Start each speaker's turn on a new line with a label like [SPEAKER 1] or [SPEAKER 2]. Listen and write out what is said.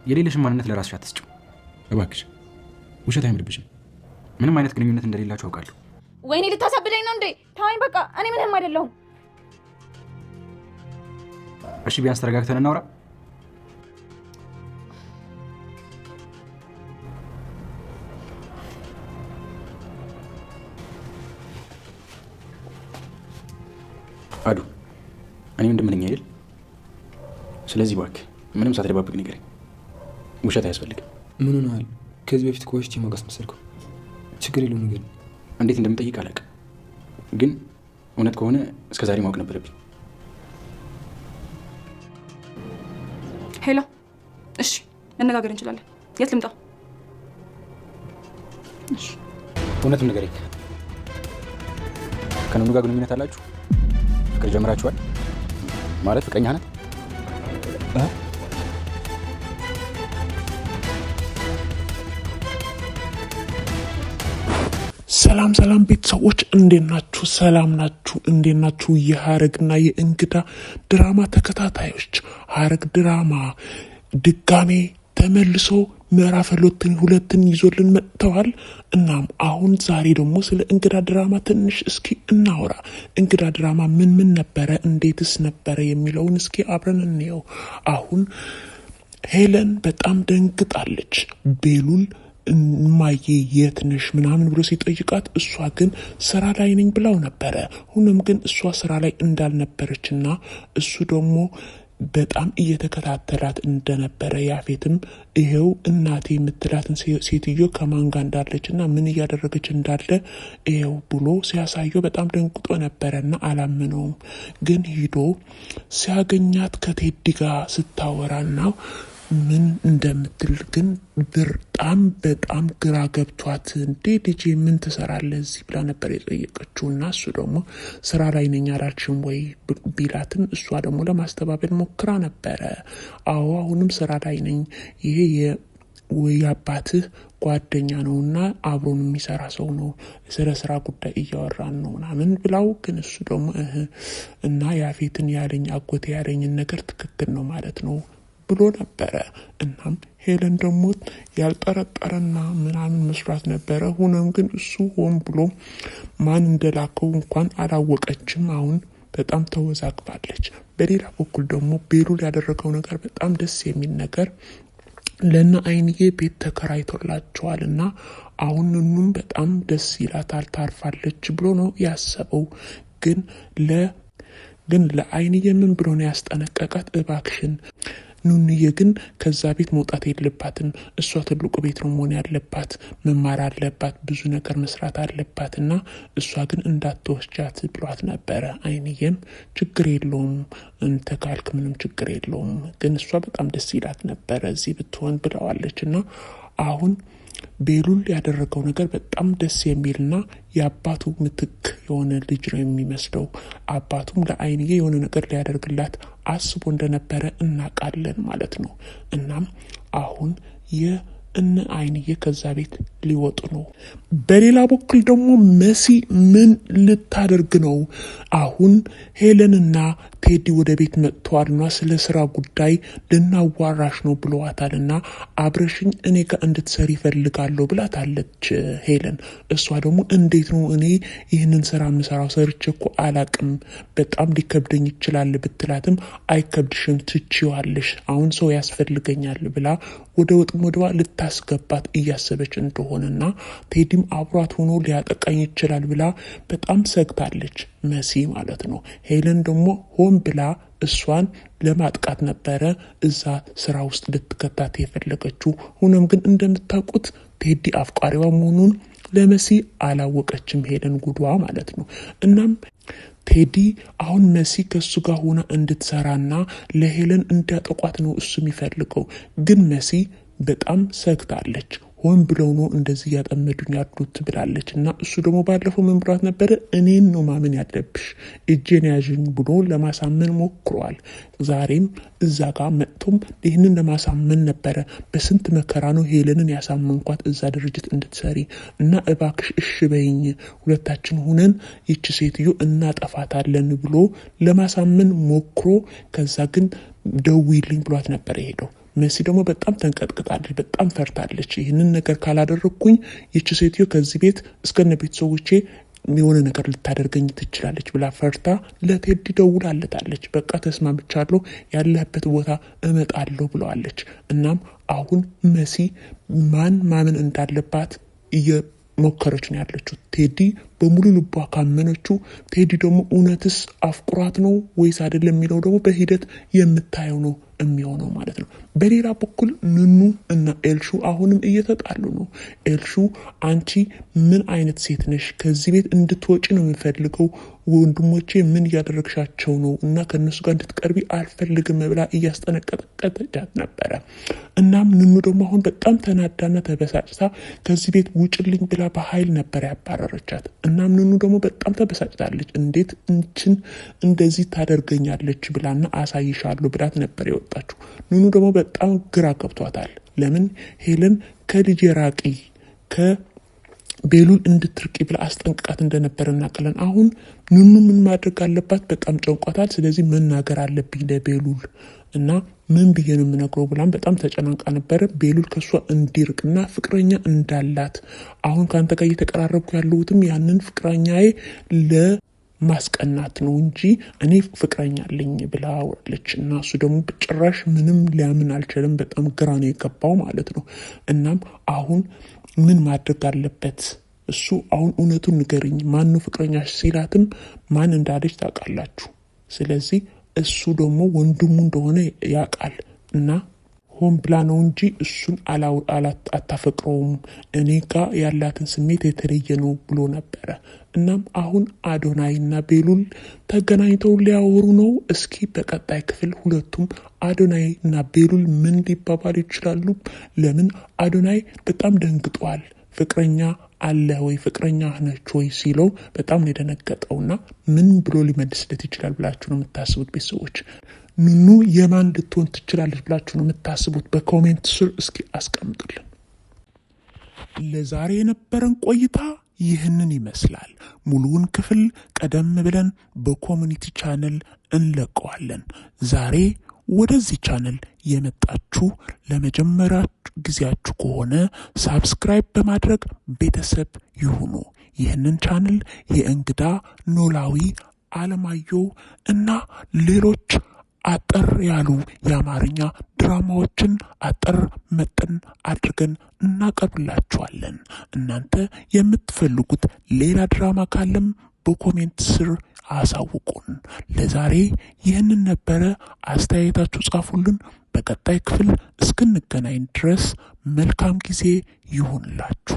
[SPEAKER 1] የሌለሽን ማንነት ለራስሽ አትስጭው እባክሽ። ውሸት አይምርብሽም። ምንም አይነት ግንኙነት እንደሌላችሁ አውቃለሁ።
[SPEAKER 2] ወይኔ ልታሳብደኝ ነው እንዴ? ተወኝ በቃ፣ እኔ ምንም አይደለሁም።
[SPEAKER 1] እሺ ቢያንስ ተረጋግተን እናውራ። አዱ እኔ ወንድም ነኝ አይደል? ስለዚህ እባክህ ምንም ሳትደባብቅ ንገረኝ። ውሸት አያስፈልግም።
[SPEAKER 3] ምን ሆነሃል? ከዚህ በፊት ከዋሽቼ ማውቅ መሰልኩ። ችግር የለውም ንገረኝ።
[SPEAKER 1] እንዴት እንደምጠይቅ አላውቅም፣ ግን እውነት ከሆነ እስከ ዛሬ ማወቅ ነበረብኝ።
[SPEAKER 4] Hello። እሺ መነጋገር እንችላለን። የት ልምጣ? እሺ
[SPEAKER 1] እውነቱን ንገረኝ። ከኑኑ ጋር ግንኙነት አላችሁ? ፍቅር ጀምራችኋል? ማለት ፍቅረኛ ናት?
[SPEAKER 5] ሰላም ሰላም ቤተሰቦች እንዴት ናችሁ? ሰላም ናችሁ? እንዴት ናችሁ? የሀረግና የእንግዳ ድራማ ተከታታዮች ሀረግ ድራማ ድጋሜ ተመልሶ ምዕራፍ 2 ይዞልን መጥተዋል። እናም አሁን ዛሬ ደግሞ ስለ እንግዳ ድራማ ትንሽ እስኪ እናውራ። እንግዳ ድራማ ምን ምን ነበረ፣ እንዴትስ ነበረ የሚለውን እስኪ አብረን እንየው። አሁን ሄለን በጣም ደንግጣለች። ቤሉል እማዬ የት ነሽ ምናምን ብሎ ሲጠይቃት እሷ ግን ስራ ላይ ነኝ ብላው ነበረ። ሆኖም ግን እሷ ስራ ላይ እንዳልነበረችና እሱ ደግሞ በጣም እየተከታተላት እንደነበረ ያፌትም ይሄው እናቴ የምትላትን ሴትዮ ከማን ጋር እንዳለች እና ምን እያደረገች እንዳለ ይሄው ብሎ ሲያሳየው በጣም ደንግጦ ነበረና አላመነውም። ግን ሂዶ ሲያገኛት ከቴዲ ጋር ስታወራና ምን እንደምትል ግን በጣም በጣም ግራ ገብቷት እንዴ ልጄ ምን ትሰራለህ እዚህ ብላ ነበር የጠየቀችው። እና እሱ ደግሞ ስራ ላይ ነኝ አላልሽም ወይ ቢላትም እሷ ደግሞ ለማስተባበል ሞክራ ነበረ። አዎ አሁንም ስራ ላይ ነኝ፣ ይሄ ወይ አባትህ ጓደኛ ነውና አብሮን የሚሰራ ሰው ነው፣ ስለ ስራ ጉዳይ እያወራን ነው ምናምን ብላው፣ ግን እሱ ደግሞ እና ያፌትን ያለኝ አጎቴ ያለኝን ነገር ትክክል ነው ማለት ነው ብሎ ነበረ። እናም ሄለን ደግሞ ያልጠረጠረና ምናምን መስሏት ነበረ። ሆኖም ግን እሱ ሆን ብሎ ማን እንደላከው እንኳን አላወቀችም። አሁን በጣም ተወዛግባለች። በሌላ በኩል ደግሞ ቤሉል ያደረገው ነገር በጣም ደስ የሚል ነገር ለነ አይንዬ ቤት ተከራይቶላቸዋል እና አሁን ኑኑም በጣም ደስ ይላታል፣ ታርፋለች ብሎ ነው ያሰበው። ግን ለ ግን ለአይንዬ ምን ብሎ ነው ያስጠነቀቃት? እባክሽን ኑንዬ ግን ከዛ ቤት መውጣት የለባትም። እሷ ትልቁ ቤት ነው መሆን ያለባት፣ መማር አለባት፣ ብዙ ነገር መስራት አለባት እና እሷ ግን እንዳትወስጃት ብሏት ነበረ። አይንዬም ችግር የለውም እንተ ካልክ ምንም ችግር የለውም፣ ግን እሷ በጣም ደስ ይላት ነበረ እዚህ ብትሆን ብለዋለች እና አሁን ቤሉል ያደረገው ነገር በጣም ደስ የሚልና የአባቱ ምትክ የሆነ ልጅ ነው የሚመስለው። አባቱም ለአይንዬ የሆነ ነገር ሊያደርግላት አስቦ እንደነበረ እናውቃለን ማለት ነው። እናም አሁን የእነ አይንዬ ከዛ ቤት ሊወጡ ነው። በሌላ በኩል ደግሞ መሲ ምን ልታደርግ ነው? አሁን ሄለንና ቴዲ ወደ ቤት መጥተዋልና ስለ ስራ ጉዳይ ልናዋራሽ ነው ብለዋታልና አብረሽኝ እኔ ጋር እንድትሰሪ ይፈልጋለሁ ብላታለች ሄለን። እሷ ደግሞ እንዴት ነው እኔ ይህንን ስራ የምሰራው? ሰርቼ እኮ አላቅም፣ በጣም ሊከብደኝ ይችላል ብትላትም አይከብድሽም፣ ትችዋለሽ፣ አሁን ሰው ያስፈልገኛል ብላ ወደ ወጥመዷ ልታስገባት እያሰበች እንደሆነና ቴዲም አብሯት ሆኖ ሊያጠቃኝ ይችላል ብላ በጣም ሰግታለች መሲ ማለት ነው። ሄለን ደግሞ ሆን ብላ እሷን ለማጥቃት ነበረ እዛ ስራ ውስጥ ልትከታት የፈለገችው። ሆኖም ግን እንደምታውቁት ቴዲ አፍቃሪዋ መሆኑን ለመሲ አላወቀችም፣ ሄለን ጉዷ ማለት ነው። እናም ቴዲ አሁን መሲ ከእሱ ጋር ሆና እንድትሰራና ለሄለን እንዲያጠቋት ነው እሱ የሚፈልገው። ግን መሲ በጣም ሰግታለች። ሆን ብለው ነው እንደዚህ እያጠመዱኝ ያሉት ብላለች። እና እሱ ደግሞ ባለፈው ምን ብሏት ነበረ? እኔን ነው ማመን ያለብሽ እጄን ያዥኝ ብሎ ለማሳመን ሞክሯል። ዛሬም እዛ ጋር መጥቶም ይህንን ለማሳመን ነበረ። በስንት መከራ ነው ሄለንን ያሳመንኳት እዛ ድርጅት እንድትሰሪ እና እባክሽ እሽ በይኝ፣ ሁለታችን ሁነን ይቺ ሴትዮ እናጠፋታለን ብሎ ለማሳመን ሞክሮ ከዛ ግን ደውይልኝ ብሏት ነበር የሄደው። መሲ ደግሞ በጣም ተንቀጥቅጣለች፣ በጣም ፈርታለች። ይህንን ነገር ካላደረግኩኝ ይቺ ሴትዮ ከዚህ ቤት እስከነ ቤተሰቦቼ የሆነ ነገር ልታደርገኝ ትችላለች ብላ ፈርታ ለቴዲ ደውላለታለች። በቃ ተስማምቻለሁ፣ ያለህበት ቦታ እመጣለሁ ብለዋለች። እናም አሁን መሲ ማን ማመን እንዳለባት እየሞከረች ነው ያለችው። ቴዲ በሙሉ ልቧ ካመነችው፣ ቴዲ ደግሞ እውነትስ አፍቅሯት ነው ወይስ አይደለም የሚለው ደግሞ በሂደት የምታየው ነው የሚሆነው ማለት ነው። በሌላ በኩል ኑኑ እና ኤልሹ አሁንም እየተጣሉ ነው። ኤልሹ አንቺ ምን አይነት ሴት ነሽ? ከዚህ ቤት እንድትወጪ ነው የምፈልገው። ወንድሞቼ ምን እያደረግሻቸው ነው? እና ከእነሱ ጋር እንድትቀርቢ አልፈልግም ብላ እያስጠነቀቀቻት ነበረ። እናም ኑኑ ደግሞ አሁን በጣም ተናዳና ተበሳጭታ ከዚህ ቤት ውጭልኝ ብላ በኃይል ነበር ያባረረቻት። እናም ኑኑ ደግሞ በጣም ተበሳጭታለች። እንዴት እንችን እንደዚህ ታደርገኛለች ብላና አሳይሻለሁ ብላት ነበር የወጣችው። ኑኑ ደግሞ በጣም ግራ ገብቷታል። ለምን ሄለን ከልጄ ራቂ ከቤሉል እንድትርቂ ብላ አስጠንቅቃት እንደነበረ እናውቃለን። አሁን ኑኑ ምን ማድረግ አለባት? በጣም ጨንቋታል። ስለዚህ መናገር አለብኝ ለቤሉል እና ምን ብዬ ነው የምነግረው ብላም በጣም ተጨናንቃ ነበረ። ቤሉል ከእሷ እንዲርቅና ፍቅረኛ እንዳላት አሁን ከአንተ ጋር እየተቀራረብኩ ያለሁትም ያንን ፍቅረኛዬ ለማስቀናት ነው እንጂ እኔ ፍቅረኛ አለኝ ብላ አወራለች። እና እሱ ደግሞ ጭራሽ ምንም ሊያምን አልቻለም። በጣም ግራ ነው የገባው ማለት ነው። እናም አሁን ምን ማድረግ አለበት እሱ? አሁን እውነቱን ንገርኝ፣ ማን ነው ፍቅረኛሽ ሲላትም ማን እንዳለች ታውቃላችሁ። ስለዚህ እሱ ደግሞ ወንድሙ እንደሆነ ያውቃል እና ሆን ብላ ነው እንጂ እሱን አታፈቅረውም፣ እኔ ጋ ያላትን ስሜት የተለየ ነው ብሎ ነበረ። እናም አሁን አዶናይ እና ቤሉል ተገናኝተው ሊያወሩ ነው። እስኪ በቀጣይ ክፍል ሁለቱም አዶናይ እና ቤሉል ምን ሊባባሉ ይችላሉ? ለምን አዶናይ በጣም ደንግጧል። ፍቅረኛ አለ ወይ ፍቅረኛ ነች ወይ ሲለው በጣም ነው የደነገጠውና ምን ብሎ ሊመልስለት ይችላል ብላችሁ ነው የምታስቡት? ቤተሰቦች ኑኑ የማን ልትሆን ትችላለች ብላችሁ ነው የምታስቡት? በ comment ስር እስኪ አስቀምጡልን። ለዛሬ የነበረን ቆይታ ይህንን ይመስላል። ሙሉውን ክፍል ቀደም ብለን በ community channel እንለቀዋለን። ዛሬ ወደዚህ ቻነል የመጣችሁ ለመጀመሪያ ጊዜያችሁ ከሆነ subscribe በማድረግ ቤተሰብ ይሁኑ። ይህንን ቻነል የእንግዳ ኖላዊ አለማየሁ እና ሌሎች አጠር ያሉ የአማርኛ ድራማዎችን አጠር መጠን አድርገን እናቀርብላችኋለን። እናንተ የምትፈልጉት ሌላ ድራማ ካለም በ comment ስር አሳውቁን። ለዛሬ ይህንን ነበረ። አስተያየታችሁ ጻፉልን። በቀጣይ ክፍል እስክንገናኝ ድረስ መልካም ጊዜ ይሁንላችሁ።